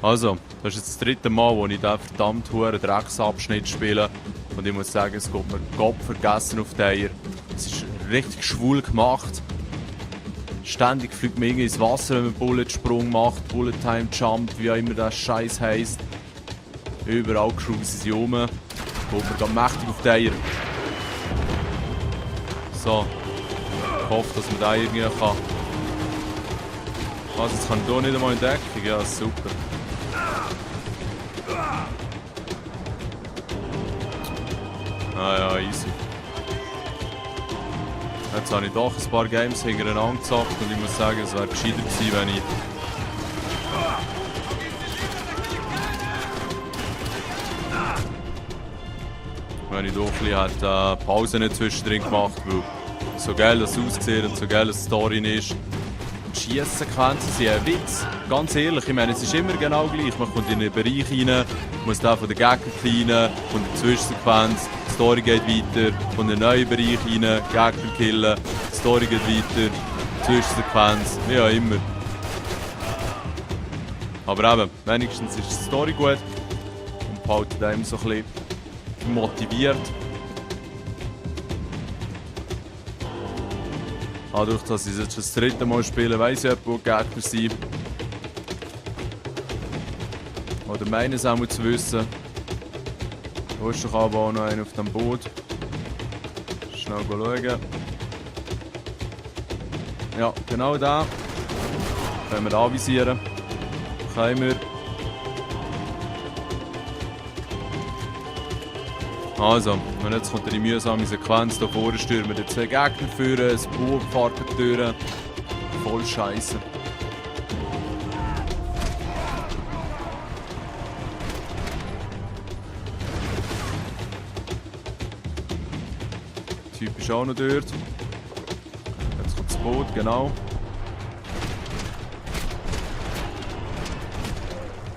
Also, das ist jetzt das dritte Mal, wo ich diesen verdammt hohen Drecksabschnitt spiele. Und ich muss sagen, es geht mir Gott vergessen auf Teil. Es ist richtig schwul gemacht. Ständig fliegt man irgendwie ins Wasser, wenn man Bullet-Sprung macht, Bullet-Time-Jump, wie auch immer das Scheiß heisst. Überall cruisen sie rum. Geht mir ganz mächtig auf Teil. So. Ich hoffe, dass man da irgendwie kann. Also, jetzt kann ich hier nicht einmal in Deckung. Ja, super. Ah ja, easy. Jetzt habe ich doch ein paar Games hintereinander gezockt und ich muss sagen, es wäre gescheiter gewesen, wenn ich doch ein bisschen Pause nicht zwischendrin gemacht hätte, weil so geil das aussieht und so geil das Story ist. Die Schiesssequenzen sind ein Witz. Ganz ehrlich, ich meine, es ist immer genau gleich. Man kommt in einen Bereich rein, muss den von den Gegnern killen, und eine Zwischensequenz, die Story geht weiter, kommt in einen neuen Bereich rein, Gegner killen, die Story geht weiter, Zwischensequenz, wie auch immer. Aber eben, wenigstens ist die Story gut und behaltet einem so ein bisschen motiviert. Dadurch, dass ich jetzt das dritte Mal spiele, weiss ich, wo die Gegner sind. Oder meine es auch zu wissen. Da ist doch aber auch noch einer auf dem Boot. Schnell schauen. Ja, genau da. Können wir anvisieren. Können wir. Also, und jetzt kommt eine mühsame Sequenz. Hier vorne stürmen die zwei Gegner führen, ein Bug fährt durch. Voll Scheiße. Der Typ ist auch noch dort. Jetzt kommt das Boot, genau.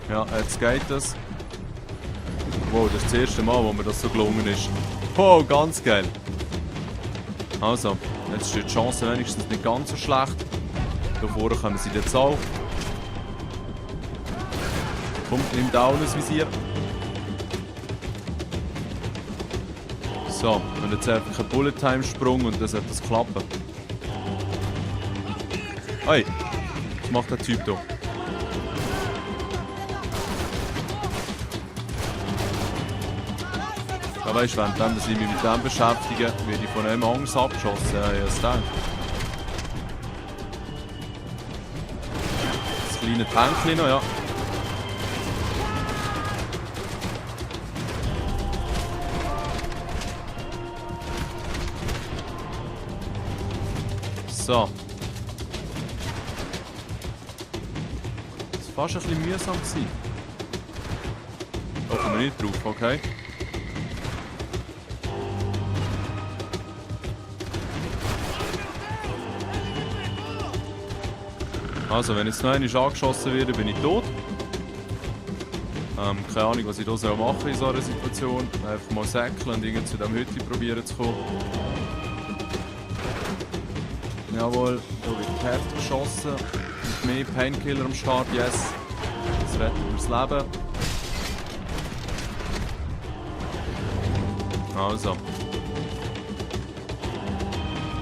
Ja, jetzt geht das. Wow, das ist das erste Mal, wo mir das so gelungen ist. Oh, ganz geil. Also, jetzt ist die Chance wenigstens nicht ganz so schlecht. Da vorne kommen sie jetzt auch. Kommt, nimmt auch ein Visier. So, und jetzt einfach ein Bullet-Time-Sprung und dann sollte das klappen. Hey, was macht der Typ da? Ja, weißt du, wenn ich mich mit dem beschäftige, werde ich von einem Angst abgeschossen. Ja, ich denke. Das kleine Tankchen noch, ja. So. Das war fast ein bisschen mühsam gewesen. Da kommen wir nicht drauf, okay? Also, wenn jetzt noch einmal angeschossen werde, bin ich tot. Keine Ahnung, was ich da machen soll in so einer Situation. Einfach mal säckeln und irgendwie zu diesem Hütte probieren zu kommen. Jawohl, da wird die Hälfte geschossen. Mit mehr Painkiller am Start, yes. Das rettet mir das Leben. Also.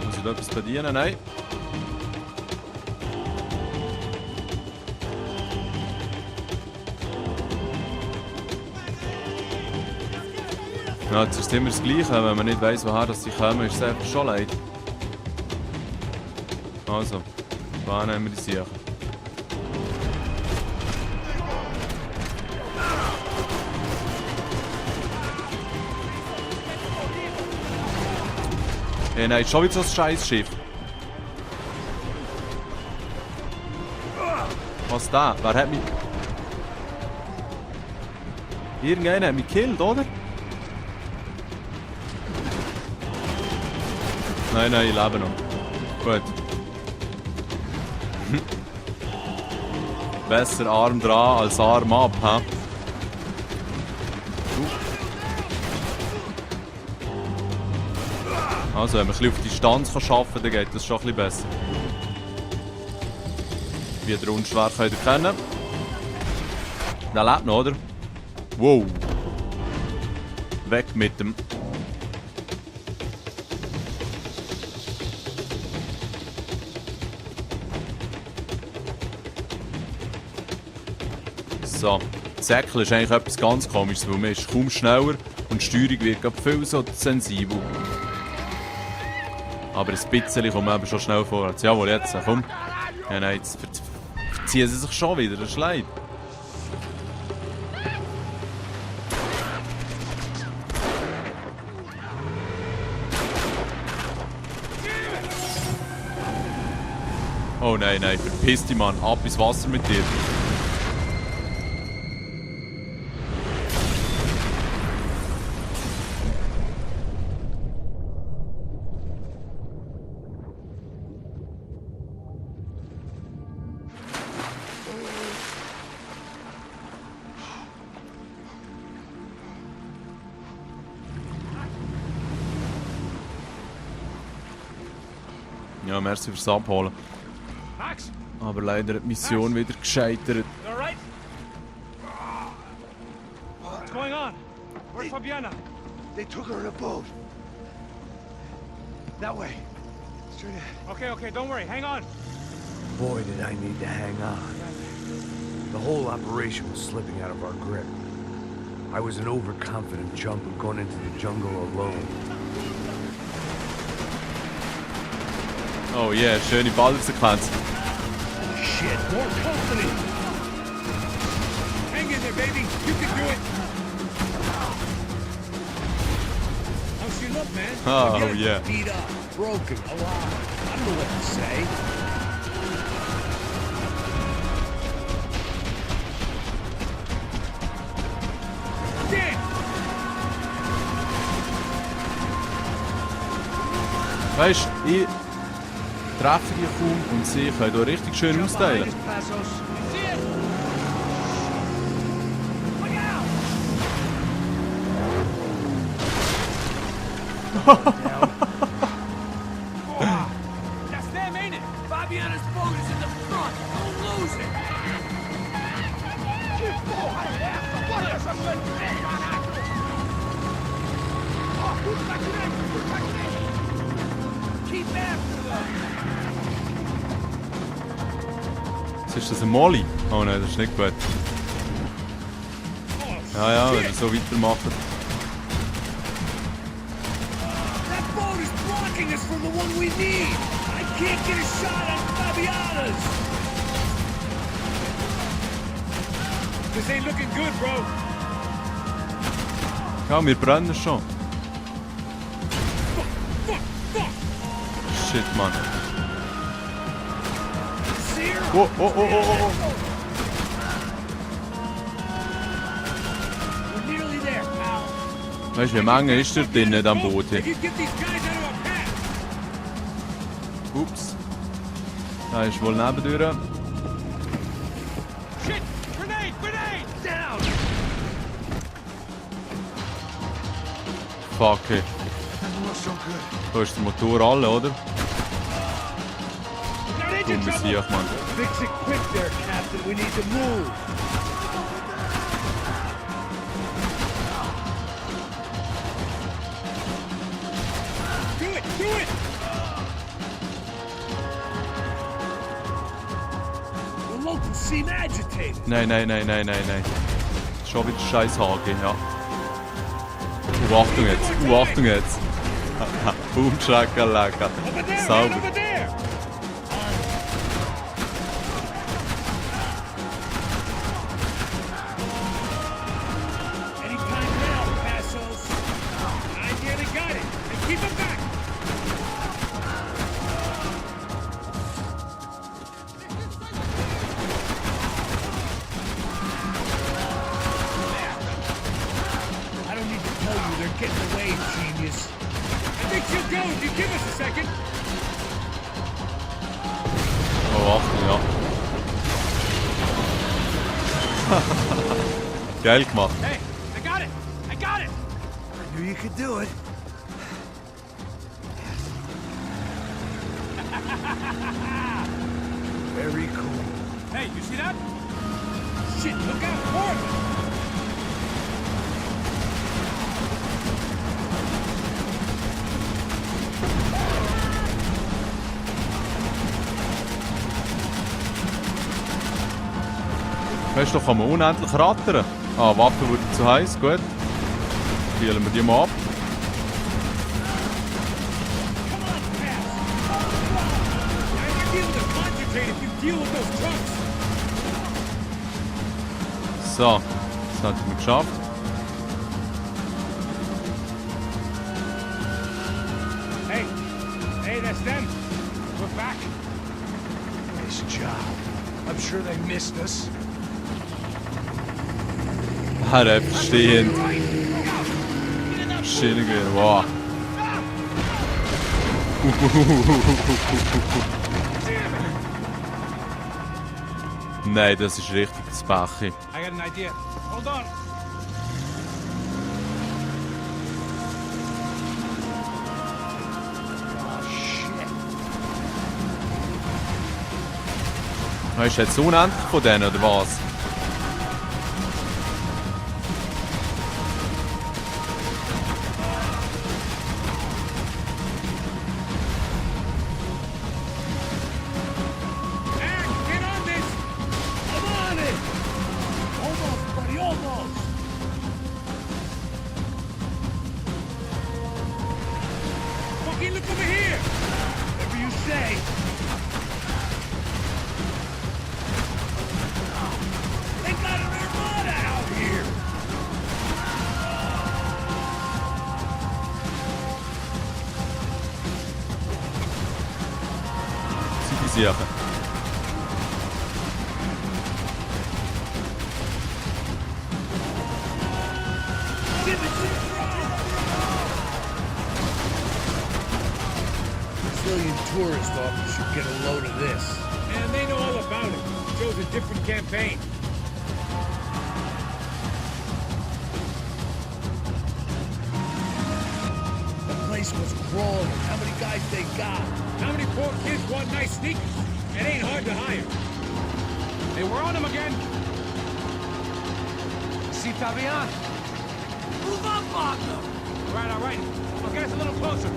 Muss ich da etwas bedienen? Nein. Ja, jetzt ist es immer das Gleiche, wenn man nicht weiss, woher sie kommen, ist es einfach schon leid. Also, da nehmen wir die Sache. Hey, nein, schon wieder so ein scheiß Schiff. Was da? Wer hat mich... Irgendeiner hat mich gekillt, oder? Nein, nein, ich lebe noch. Gut. Besser Arm dran als Arm ab, hä? Also, wenn man ein bisschen auf Distanz arbeiten kann, dann geht das schon ein bisschen besser. Wie ihr unschwer könnt erkennen. Der lebt noch, oder? Wow. Weg mit dem. So. Säckeln ist eigentlich etwas ganz Komisches, weil man ist kaum schneller und die Steuerung wird gerade viel so sensibel. Aber ein bisschen kommt man eben schon schnell vorwärts. Jawohl, jetzt, komm. Ja, nein, jetzt verziehen sie sich schon wieder, das ist leid. Oh nein, nein, verpiss dich, Mann. Ab ins Wasser mit dir. Ja, merci fürs Abholen. Aber leider hat die Mission wieder gescheitert. What's going on? Where's Fabiana? They took her in a boat. That way. Straight ahead. Okay, don't worry. Hang on. Boy, did I need to hang on. The whole operation was slipping out of our grip. I was an overconfident chump who'd gone into the jungle alone. Oh yeah, schöne Ballsequenz. Shit, more company. Hang in there, baby. You can do it. How's she look, man? Oh yeah. Beat up, broken, alive. I don't know what to say. Damn! Weißt du, ich treffe die kaum und sie können hier richtig schön austeilen. That's them, ain't it? Fabiana's boat is in the front. Don't lose it. Keep after them. Was ist das, ein Molly? Oh nein, das ist nicht gut. Ja, ja, wenn wir so weitermachen. That boat is blocking us from the one we need. I can't get a shot on Fabiana's. This ain't looking good, bro. Ja, wir brennen schon. Shit, Mann. Oh, oh, oh, oh, oh. We're nearly there, pal. Weißt du, wie lange ist der drin in diesem Boot hier? If you get these guys out of our path. Ups. Da ist wohl nebendurch. Shit! Grenade! Grenade! Down! Fuck, ey. Doesn't look so good. Da ist der Motor alle, oder? Got engine Dummes trouble! Viech, Mann. Fix it quick there, Captain. We need to move. Do it! Do it! The locals seem agitated. Nein, nein, nein, nein, nein, nein. Schon wieder scheiß Hage, ja. Achtung jetzt, Achtung jetzt. Umschrecken, lecker. Over there, Sauber. man, over there! Anytime now, Passos. I nearly got it. And keep it back. I don't need to tell you they're getting away, genius. I think she'll go if you give us a second. Oh, Achtung, ja. Geil gemacht. Hey, I got it! I got it! I knew you could do it. Very cool. Hey, you see that? Shit, look out for it! Weißt du, da kann man unendlich rattern. Ah, Waffe wurde zu heiß, gut. Spielen wir die mal ab. Come on, Pass! I might be able to concentrate if you deal with those trucks. So, das hat wir geschafft. Hey, that's them. We're back. Nice job. I'm sure they missed us. Er verstehend. Schön gewesen, wow. Nein, das ist richtig das Bachi. I got an idea. Hold on. Weißt du jetzt unendlich von denen, oder was? Mac, get on this! I'm on it! Almost, buddy, almost! Fucking look over here! Whatever you say. They got an armada out here! sind die Sachen. Brazilian tourist office should get a load of this. And they know all about it. Shows a different campaign. The place was crawling. How many guys they got? How many poor kids want nice sneakers? It ain't hard to hire. Hey, we're on them again. Si ta bien. Move up, Marco. All right. I'll get us a little closer.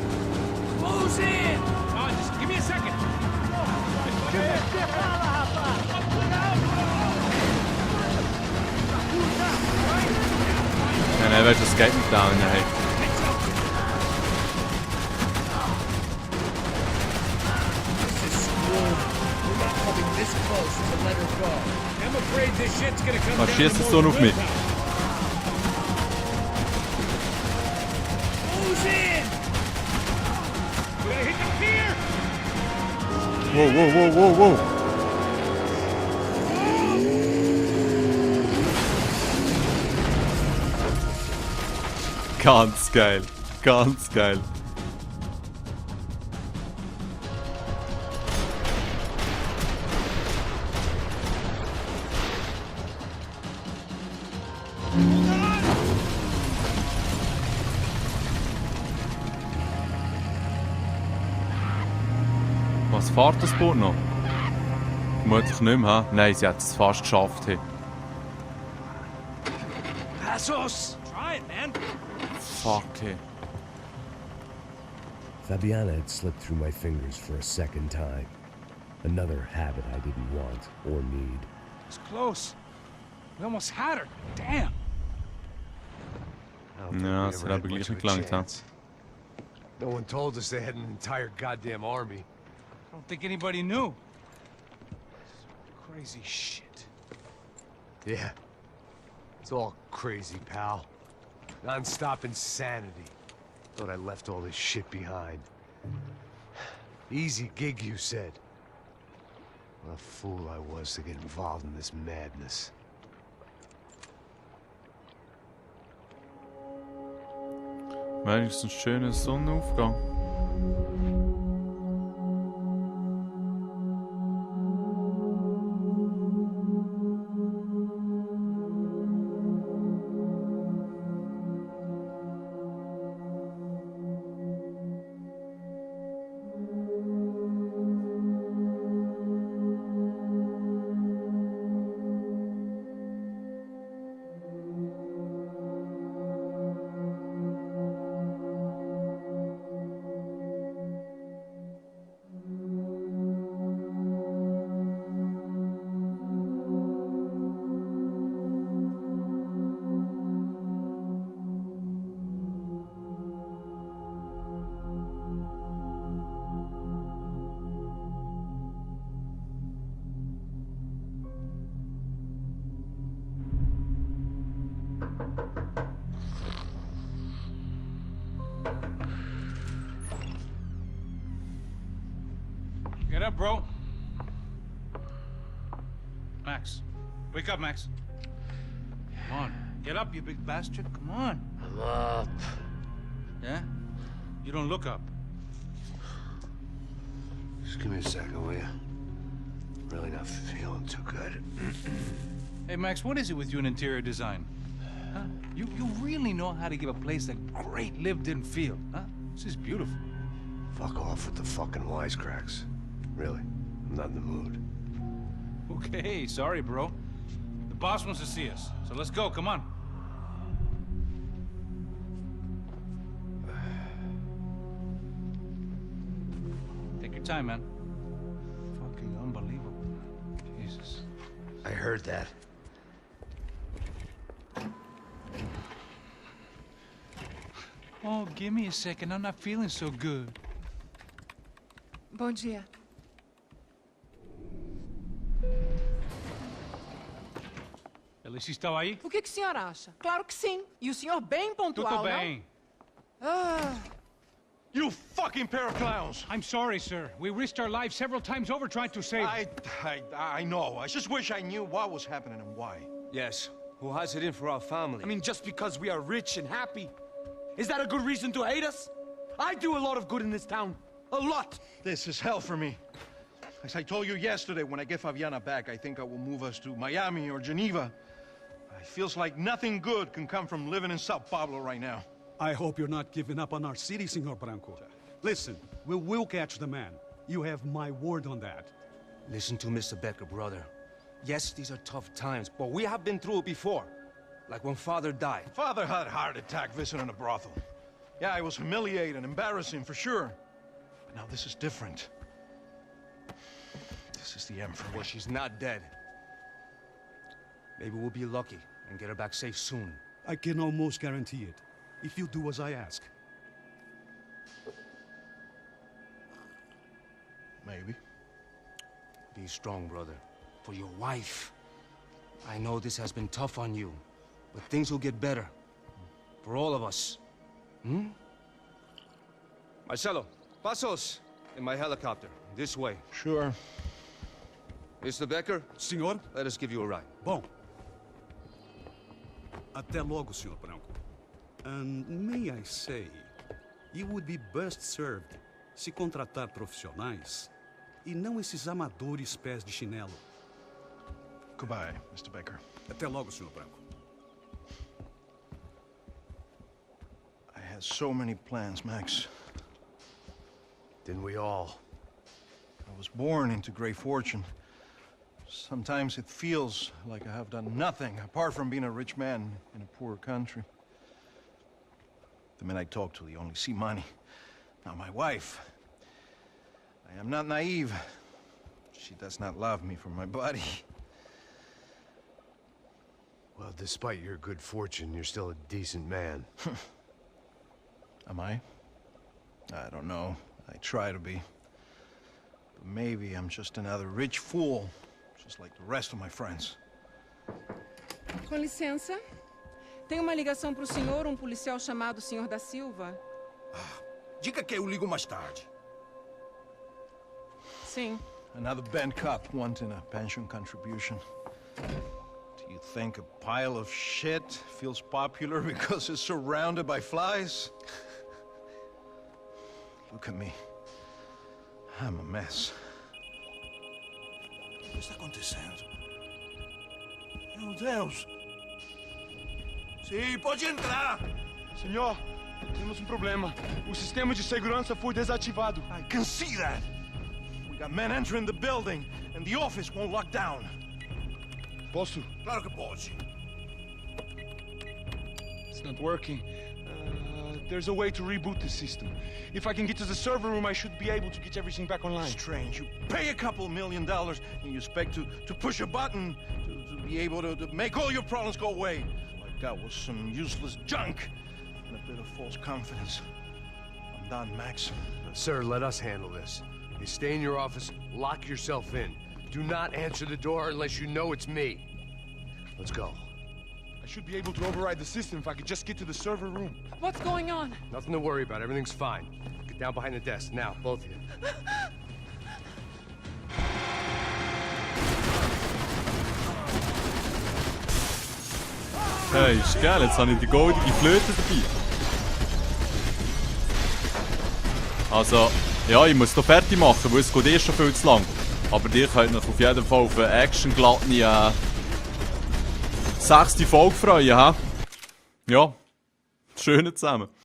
Close in. Oh, just give me a second. En hij werd een skating down, nee. This is screwed. We're not coming this close to let her go. I'm afraid this shit's gonna come Maar down shit to is more toch nog niet. willpower. Close in. Did I hit the pier? Wow. Ganz geil. Ganz geil. Was fährt das Boot noch? Vermutlich nicht mehr. Nein, sie hat es fast geschafft. Hey. Passos. Try it, man. Fuck. Hey. Fabiana had slipped through my fingers for a second time. Another habit I didn't want or need. It's close. We almost had her. Damn. I don't think Ja, we es ever hat had aber much gleich of a nicht gelangt, ha? chance. No one told us they had an entire goddamn army. I don't think anybody knew. Crazy shit. Yeah. It's all crazy, pal. Non-stop insanity. Thought I left all this shit behind. Easy gig, you said. What a fool I was to get involved in this madness. Wenigstens schöner Sonnenaufgang. Get up, bro. Max. Wake up, Max. Come on. Get up, you big bastard. Come on. I'm up. Yeah? You don't look up. Just give me a second, will you? Really not feeling too good. Hey, Max, what is it with you and interior design? Huh? You really know how to give a place a great lived-in feel, huh? This is beautiful. Fuck off with the fucking wisecracks. Really, I'm not in the mood. Okay, sorry, bro. The boss wants to see us, so let's go, come on. Take your time, man. Fucking unbelievable. Jesus. I heard that. Oh, give me a second. I'm not feeling so good. Bom dia. Alice estava aí? O que o senhor acha? Claro que sim. E o senhor bem pontual, Tudo bem. não? Ah, You fucking pair of clowns! I'm sorry, sir. We risked our lives several times over trying to save... I know. I just wish I knew what was happening and why. Yes, who has it in for our family? I mean, just because we are rich and happy, is that a good reason to hate us? I do a lot of good in this town. A lot! This is hell for me. As I told you yesterday, when I get Fabiana back, I think I will move us to Miami or Geneva. It feels like nothing good can come from living in Sao Paulo right now. I hope you're not giving up on our city, Senor Branco. Listen, we will catch the man. You have my word on that. Listen to Mr. Becker, brother. Yes, these are tough times, but we have been through it before. Like when Father died. Father had a heart attack visiting a brothel. Yeah, it was humiliating, embarrassing, for sure. But now this is different. This is the end for me. Well, she's not dead. Maybe we'll be lucky and get her back safe soon. I can almost guarantee it, if you do as I ask. Maybe. Be strong, brother. For your wife. I know this has been tough on you, but things will get better. For all of us. Hmm? Marcelo, pasos in my helicopter. This way. Sure. Mr. Becker, Senhor? let us give you a ride. Bom. Até logo, Senhor Branco. And may I say, you would be best served se contratar profissionais e não esses amadores pés de chinelo. Goodbye, Mr. Baker. Até logo, Senhor Branco. I had so many plans, Max. Didn't we all? I was born into great fortune. Sometimes it feels like I have done nothing apart from being a rich man in a poor country. The men I talk to, they only see money. Now, my wife, I am not naive. She does not love me for my body. Well, despite your good fortune, you're still a decent man. Am I? I don't know. I try to be. But maybe I'm just another rich fool, just like the rest of my friends. com licença. Tem uma ligação para o senhor, um policial chamado Senhor da Silva. Diga que eu ligo mais tarde. Sim. Another bent cop wanting a pension contribution. Do you think a pile of shit feels popular because it's surrounded by flies? Look at me. I'm a mess. O que está acontecendo? Meu Deus! Sim, pode entrar! Senhor, temos um problema. O sistema de segurança foi desativado. I can see that. We got men entering the building, and the office won't lock down. Posso? Claro que pode. It's not working. There's a way to reboot the system. If I can get to the server room, I should be able to get everything back online. Strange. You pay a couple $1 million, and you expect to push a button to be able to make all your problems go away. All I got was some useless junk and a bit of false confidence. I'm done, Max. Sir, let us handle this. You stay in your office, lock yourself in. Do not answer the door unless you know it's me. Let's go. I should be able to override the system if I could just get to the server room. What's going on? Nothing to worry about. Everything's fine. Get down behind the desk. Now, both of you. Hey, ist geil, jetzt habe ich die goldige Flöte dabei. Also, ja, ich muss hier fertig machen, weil es geht eh schon viel zu lang. Aber ihr könnt euch auf jeden Fall auf eine actiongeladen 6. Folge freuen, hä? Ja, schön zusammen.